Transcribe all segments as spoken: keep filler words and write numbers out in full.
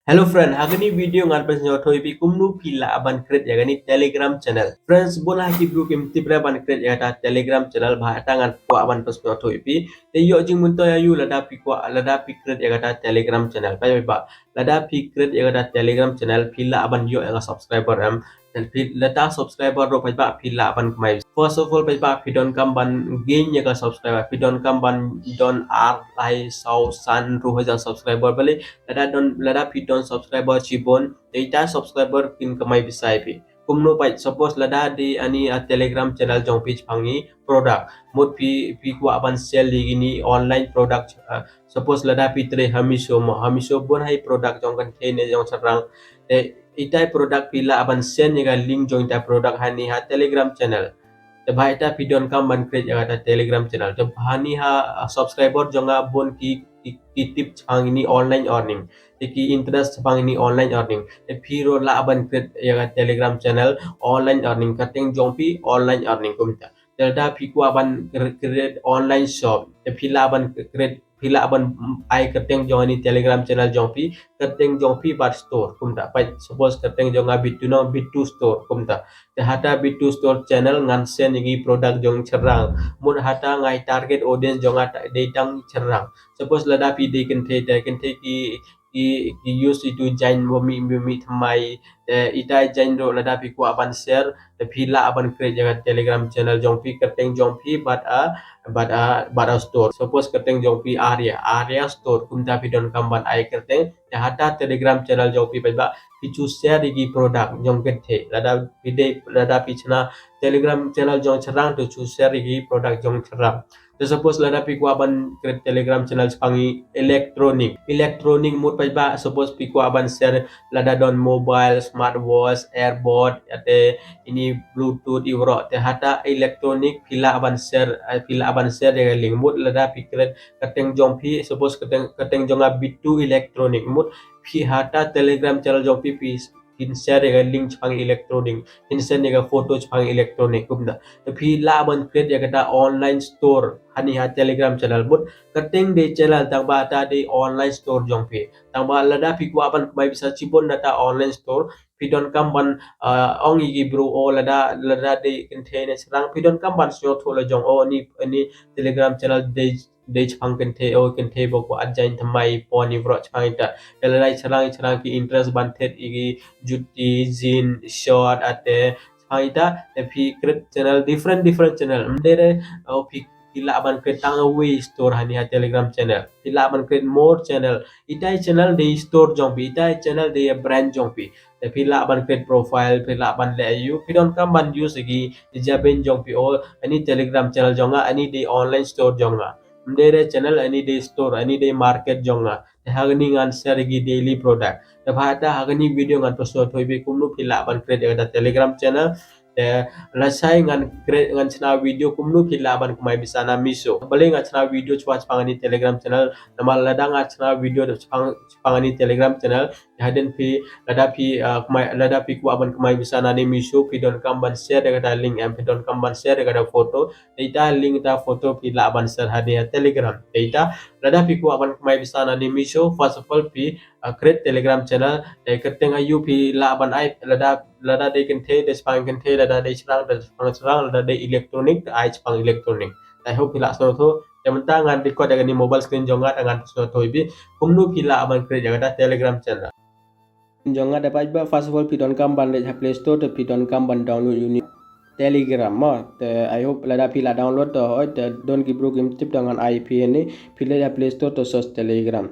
Hello friend, ha kani video ngan pynsngewthuh ïa phi kumno phi lah ban create ïa kani Telegram channel. Friends, bun ha ki bru kim tip re ban create ïa kata Telegram channel, bad hata ngan kwah ban pynsngewthuh ïa phi. Te ïoh jingmyntoi aïu lada phi kwah, lada phi create ïa kata Telegram channel. Paidbah, lada phi create ïa kata Telegram channel, phi lah ban ïoh ïa ka subscriber em. Te phi lada subscriber ruh paidbah phi lah ban kmai. First of all paidbah phi donkam ban gain ïa ka subscriber. Phi donkam ban don ar, lai, saw, san, hynriew hajar subscriber bali. Lada don, lada phi don subscriber shibun, te ita subscriber kin kmai pisa ïa phi. Kumno pat, suppose lada dei ani, ah, Telegram channel jong phi shaphang i product. Mut phi, phi kwah ban sell ïa kini online product, ah, suppose lada phi trei ha Meesho mo, ha Meesho bun ha i product jong kynthei ne jong shynrang. Te ita i product phi lah ban send ïa ka link jong ita i product hani ha Telegram channel. Te bad ita phi donkam ban create ïa kata Telegram channel. Te bad hani ha, ah, subscriber jong nga bun ki, ki, ki tip shaphang ini online earning. Te ki interest shaphang ini online earning. Te phi ruh lah ban create ïa ka Telegram channel online earning. Kyrteng jong phi online earning kumta. Te lada phi kwah ban cre-, create online shop. Te phi lah ban create, phi lah ban, mm, ai kyrteng jong ani Telegram channel jong phi, kyrteng jong phi bad store kumta. Pat suppose kyrteng jong nga Bitu Nong, Bitu Store kumta. Te hata Bitu Store channel ngan send ïa ki product jong shynrang. Mut hata nga i target audience jong nga ta-, dei tang shynrang. Suppose lada phi dei kynthei, te kynthei ki, ki, ki use itu jaiñ ba mih, ba mih thymmai. Te ita i jaiñ ruh lada phi kwah ban share, te phi lah ban create ïa ka Telegram channel jong phi, kyrteng jong phi bad a, bad a, bad a store. Suppose kyrteng jong phi Arya, Arya Store kumta phi donkam ban ai kyrteng. Te hata Telegram channel jong phi paidbah phi shu share ïa ki product jong kynthei. Lada phi dei, lada phi shna Telegram channel jong shynrang te shu share ïa ki product jong shynrang. Te suppose lada phi kwah ban create Telegram channel shaphang i electronic. Electronic mut paidbah suppose phi kwah ban share lada don mobile, smartwatch, earbud, ïa te ini Bluetooth i wrok. Te hata electronic phi lah ban share, eh, phi lah ban share ïa ka link. Mut lada phi create kyrteng jong phi, suppose kyrteng, kyrteng jong nga Bitu Electronic. Mut phi hata Telegram channel jong phi phi phin share ïa ka link shaphang electronic, phin send ïa ka photo shaphang electronic kumta. Te phi lah ban create ïa kata online store hani ha Telegram channel. Mut kyrteng dei channel tang ba ta dei online store jong phi. Tang ba lada phi kwah ban kmai pisa shibun na ta online store, phi donkam ban, ah, ong ïa ki bru o lada, lada dei kynthei ne shynrang, phi donkam ban sngewthuh la jong o ani, ani Telegram channel dei dei shaphang kynthei o, kynthei ba kwah jaiñ thymmai pon i wrok shaphang ita. Te lada i shynrang, i shynrang ki interest ban thied ïa ki juti, jeans, short, ate shaphang ita. Te phi create channel, different different channel. Ym dei re, oh, phi, phi lah ban create tang uwei store hani ha Telegram channel. Phi lah ban create more channel. Ita i channel dei store jong phi, ita i channel dei brand jong phi. Te phi lah ban create profile, phi lah ban leh aïu, phi donkam ban use ïa ki jabieng jong phi o, ani Telegram channel jong nga, ani dei online store jong nga. Ym dei re channel, ani dei store, ani dei market jong nga. Te ha kani ngan share ïa ki daily product. Te bad hata ha kani video ngan pynsngewthuh ïa phi kumno phi lah ban create ïa kata Telegram channel. Te lashai ngan create, ngan shna video kumno phi lah ban kmai pisa na Meesho. Balei ngan shna video shuwa shaphang ani Telegram channel. Namar lada ngan shna video shaphang, shaphang ani Telegram channel. Hadien phi, lada phi, ah, kmai, lada phi kwah ban kmai pisa na ani Meesho, phi donkam ban share ïa kata link em, phi donkam ban share ïa kata photo. Ita link, ita photo phi lah ban share ha dei Telegram. Ita lada phi kwah ban kmai pisa na ani Meesho, first of all phi, ah, create Telegram channel. Te kyrteng aïu phi lah ban ai, lada, lada dei kynthei te shaphang kynthei, lada dei shynrang te shaphang shynrang, lada dei electronic te ai shaphang electronic. Te I hope phi lah sngewthuh. Te mynta ngan record ïa kani mobile screen jong nga te ngan pynsngewthuh ïa phi kumno phi lah ban create ïa kata Telegram channel. Jong nga da paidbah, first of all phi donkam ban leit ha Play Store te phi donkam ban download ïa uni Telegram mo. Te I hope lada phi la download te hoi te don ki bru kim tip te ngan ai phi hani, phi leit ha Play Store te search Telegram.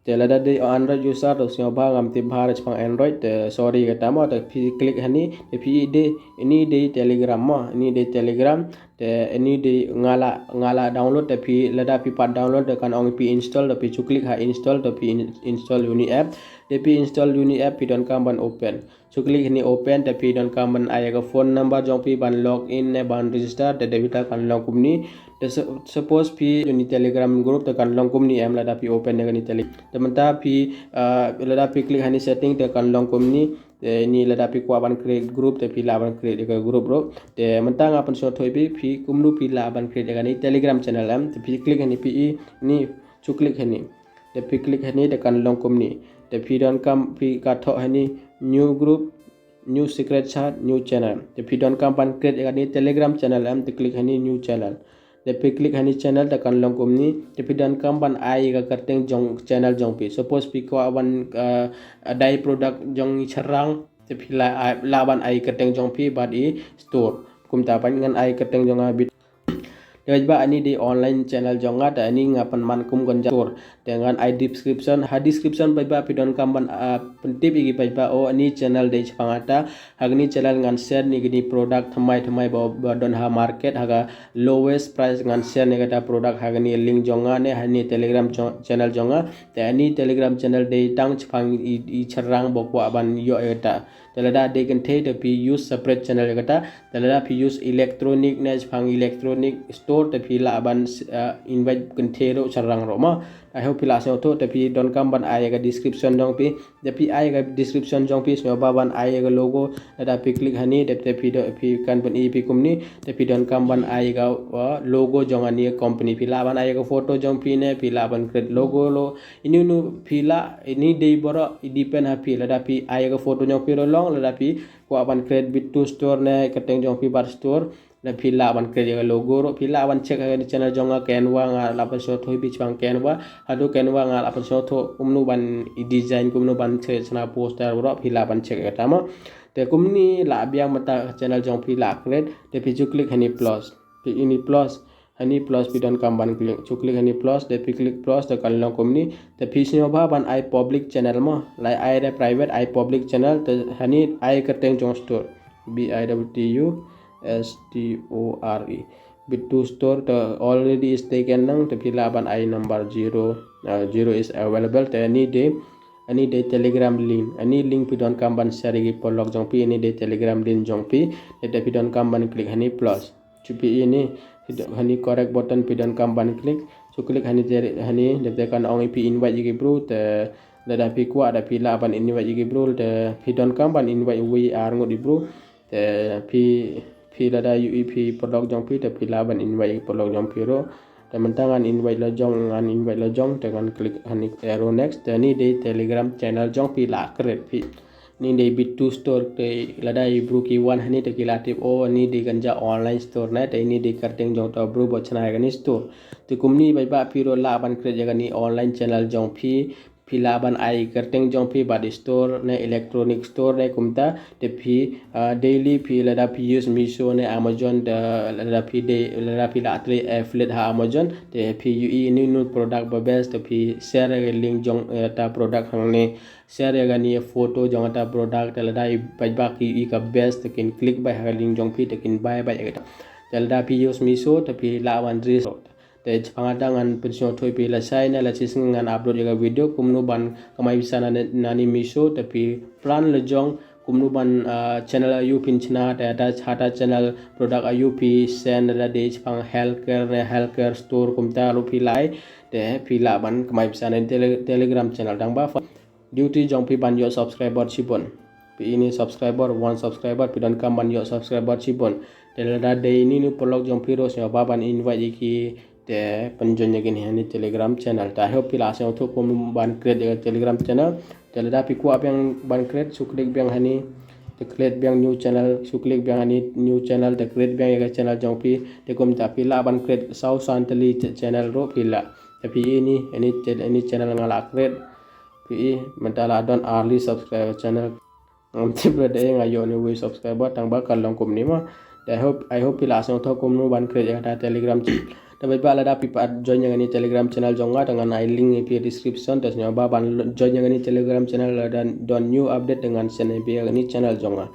Te lada dei Android user te sngewbha ngam tip bha shaphang Android te sorry kata mo, te phi click hani te phi dei ini dei Telegram mo, ini dei Telegram. Te ini dei nga la, nga la download te phi lada phi pat download te kan ong phi install te phi shu click ha install te phi in-, install uni app. Te phi install uni app phi donkam ban open. Shu click hani open te phi donkam ban ai ïa ka phone number jong phi ban log in ne ban register te dei bita kan long kumni. Te su-, suppose phi uni Telegram group te kan long kumni em lada phi open ïa kani Telegram. Te mynta phi, ah, lada phi click hani setting te kan long kumni. Te ini lada phi kwah ban create group te phi lah ban create ïa ka group ruh. Te mynta nga pynsngewthuh ïa phi, phi kumno phi lah ban create ïa kani Telegram channel em. Te phi click hani phi ini shu click hani. Te phi click hani te kan long kumni. Te phi donkam phi ka thoh hani new group, new secret chat, new channel. Te phi donkam ban create ïa kani Telegram channel em, te click hani new channel. Te phi click hani channel te kan long kumni. Te phi donkam ban ai ïa ka kyrteng jong channel jong phi. Suppose phi kwah ban, uh, dye product jong i shyrrang, te phi lah, lah ban ai kyrteng jong phi bad i store. Kumta pat ngan ai kyrteng jong nga bit. Te bad ba ani dei online channel jong nga, te ani nga pynman kum kan jang store. Te ngan ai description, ha description bad ba phi donkam ban, ah, pyntip ïa ki bad ba, o ani channel dei shaphang kata. Ha kani channel ngan share ïa kini product thymmai thymmai ba, ba don ha market, ha ka lowest price ngan share ïa kata product ha kani link jong nga ne hani Telegram channel jong nga. Te ani Telegram channel dei tang shaphang i, i shyrrang ba kwah ban ïoh ïa kata. Te lada dei kynthei te phi use separate channel ïa kata. Te lada phi use electronic ne shaphang electronic store te phi lah ban, uh, invite kynthei ruh shyrrang ruh mo. I hope phi lah sngewthuh, te phi donkam ban ai ïa ka description jong phi. Te phi ai ïa ka description jong phi, sngewbha ban ai ïa ka logo. Lada phi click hani te, te phi do, phi kan ban i phi kumni. Te phi donkam ban ai ïa ka, uh, logo jong ani company. Phi lah ban ai ïa ka photo jong phi ne phi lah ban create logo lo. Inu inu phi lah, ini dei baroh i depend ha phi. Lada phi ai ïa ka photo jong phi ruh long, lada phi kwah ban create Bittu store ne kyrteng jong phi bad store. Lada phi lah ban create ïa ka logo ruh, phi lah ban check ha channel jong nga Canva, nga lah ban sngewthuh bit shaphang Canva. Haduh Canva nga lah ban sngewthuh kumno ban i design, kumno ban check shna poster ruh, phi lah ban check ïa kata mo. Te kumni lah biang mynta channel jong phi lah create, te phi ju click hani plus. Phi ini plus. Hani plus phi donkam ban click. Ju click hani plus, te phi click plus, te kan long kumni. Te phi sngewbha ban ai public channel mo. Lada ai da private, ai public channel, te hani ai kyrteng jong store. B I T T U S T O R E. Bittu store te already is taken nang, te phi lah ban ai number zero, uh, zero is available, te ani dei, ani dei Telegram link. Ani link phi donkam ban share ïa ki paralok jong phi, ani dei Telegram link jong phi. Te, te phi donkam ban click hani plus. Ju phi ini, phi do-, hani correct button phi donkam ban click. Ju click hani te, hani, te, te kan ong ïa phi invite ïa ki bru, te lada phi kwah da phi lah ban invite ïa ki bru, te phi donkam ban invite wei ar ngut i bru. Te phi, phi lada ïohi phi paralok jong phi, te phi lah ban invite ïa ki paralok jong phi ruh. Te mynta ngan invite la jong, ngan invite la jong, te ngan click hani arrow next, te ani dei Telegram channel jong phi lah create phi. Ni dei Bittu store, te lada i bru ki wan hani te ki lah tip, o ni dei kan ja online store ne, te ini dei kyrteng jong uta u bru ba shna ïa kani store. Te kumni bad ba phi ruh lah ban create ïa kani online channel jong phi, phi lah ban ai kyrteng jong phi bad i store ne electronic store ne kumta, te phi, ah, daily phi lada phi use Meesho ne Amazon, te lada phi dei, lada phi lah trei affiliate ha Amazon, te phi ïohi inu inu product ba best, te phi share ïa ka link jong, eh, uta product hangne. Share ïa kani photo jong uta product, te lada i bad ba ki ïohi ka best, te kin click beit ha ka link jong phi, te kin buy beit ïa kata. Te lada phi use Meesho, te phi lah ban research. Te shaphang kata ngan pynsngewthuh ïa phi lashai ne la shisngi ngan upload ïa ka video kumno ban kamai pisa na, nani Meesho, te phi plan la jong kumno ban, ah, channel aiu phin shna, te hata, hata channel product aiu phi sell, lada dei shaphang healthcare ne healthcare store kumta ruh phi lah, te phi lah ban kamai pisa na tele-, Telegram channel tang ba duty jong phi ban ïoh subscriber shibun. Phi ini subscriber, one subscriber, phi donkam ban ïoh subscriber shibun. Te lada dei inu inu paralok jong phi ruh sngewbha ban invite ïa ki, te pynjoin ïa kini hani Telegram channel. Te I hope phi lah sngewthuh kumno ban create ïa ka Telegram channel. Te lada phi kwah biang ban create, ju click biang hani. Te create biang new channel, ju click biang hani new channel, te create biang ïa ka channel jong phi. Te kumta phi lah ban create saw san tylli ch-, channel ruh phi lah. Te phi ini, ini ch-, ini channel nga lah create. Phi i, mynta la don ar tylli subscriber channel. Ngam tip lada nga ïoh ne wei subscriber tang ba ka long kumne mo. Te I hope, I hope phi lah sngewthuh kumno ban create ïa kata Telegram channel. Te bad ba lada phi pat join ïa kani Telegram channel jong nga, te ngan ai link ïa phi description, te sngewbha ban join ïa kani Telegram channel lada don new update te ngan send ïa phi ïa kani channel jong nga.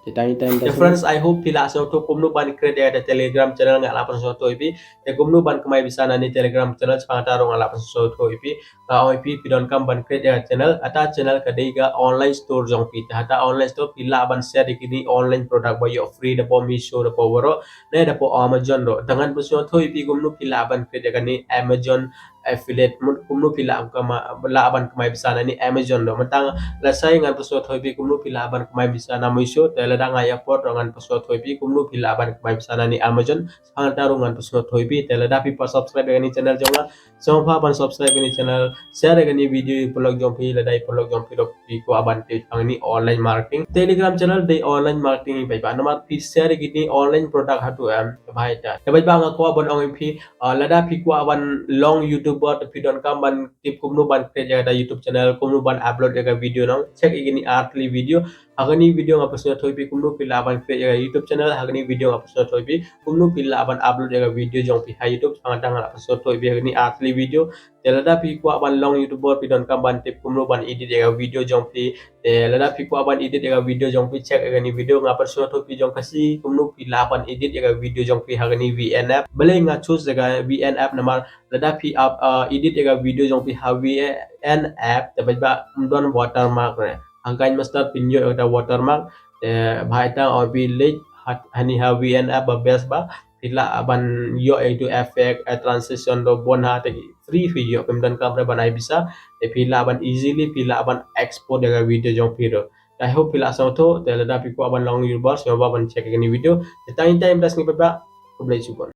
Te tang ïa kata. Te friends, I hope phi lah sngewthuh kumno ban create ïa kata Telegram channel, nga lah pynsngewthuh ïa phi. Te kumno ban kamai pisa nani Telegram channel, shaphang kata ruh nga lah pynsngewthuh ïa phi. Nga ong ïa phi, phi donkam ban create ïa ka channel, kata channel ka dei ka online store jong phi. Te hata online store phi lah ban share ïa kini online product ba ïoh free da poh Meesho, da poh baroh, ne da poh Amazon ruh. Te ngan pynsngewthuh ïa phi kumno phi lah ban create ïa kani Amazon affiliate, mut kumno phi lah ban kamai, lah ban kamai pisa na ni Amazon ruh. Mynta lashai ngan pynsngewthuh ïa phi kumno phi lah ban kamai pisa na Meesho, te lada nga ïa port ruh ngan pynsngewthuh ïa phi kumno phi lah ban kamai pisa na ni Amazon. Hangta ruh ngan pynsngewthuh ïa phi, te lada phi pat subscribe ïa kane channel jong nga, sngewbha ban subscribe ïa kane channel, share ïa kane video ïa paralok jong phi, lada ïa paralok jong phi ruh phi kwah ban tip hangne online marketing. Telegram channel dei online marketing hi paidbah, namar phi share ïa kine online product hato em, bha ita. Te paidbah nga kwah ban ong ïa phi, ah, lada phi kwah ban long YouTuber, te phi donkam ban tip kumno ban create ïa kata YouTube channel, kumno ban upload ïa ka video nong, check ïa kine ar tylli video. Ha kane video nga pynsngewthuh ïa phi kumno phi lah ban create ïa ka YouTube channel, ha kane video nga pynsngewthuh ïa phi kumno phi lah ban upload ïa ka video jong phi ha YouTube, hangta nga la pynsngewthuh ïa phi ha kane ar tylli video. Te lada phi kwah ban long YouTuber, phi donkam ban tip kumno ban edit ïa ka video jong phi. Te lada phi kwah ban edit ïa ka video jong phi, check ïa kane video, nga pynsngewthuh ïa phi jong ka sngi kumno phi lah ban edit ïa ka video jong phi ha kane V N app. Balei nga choose ïa ka V N app, namar lada phi up, uh, edit ïa ka video jong phi ha V N app, te paidbah ym don watermark re. Ha KineMaster phin ïoh ïa kata watermark, te bha ita, or phi leh ha, hani ha V N app ba best ba, phi lah ban ïoh ïa itu effect, eh, transition ruh bun ha, te free phi ïoh, phim donkam re ban ai pisa, te phi lah ban easily, phi lah ban export ïa ka video jong phi ruh. I hope phi la sngewthuh, te lada phi kwah ban long YouTuber, sngewbha ban check ïa kane video. Te tang ita, ym da sngi paidbah, khublei shibun.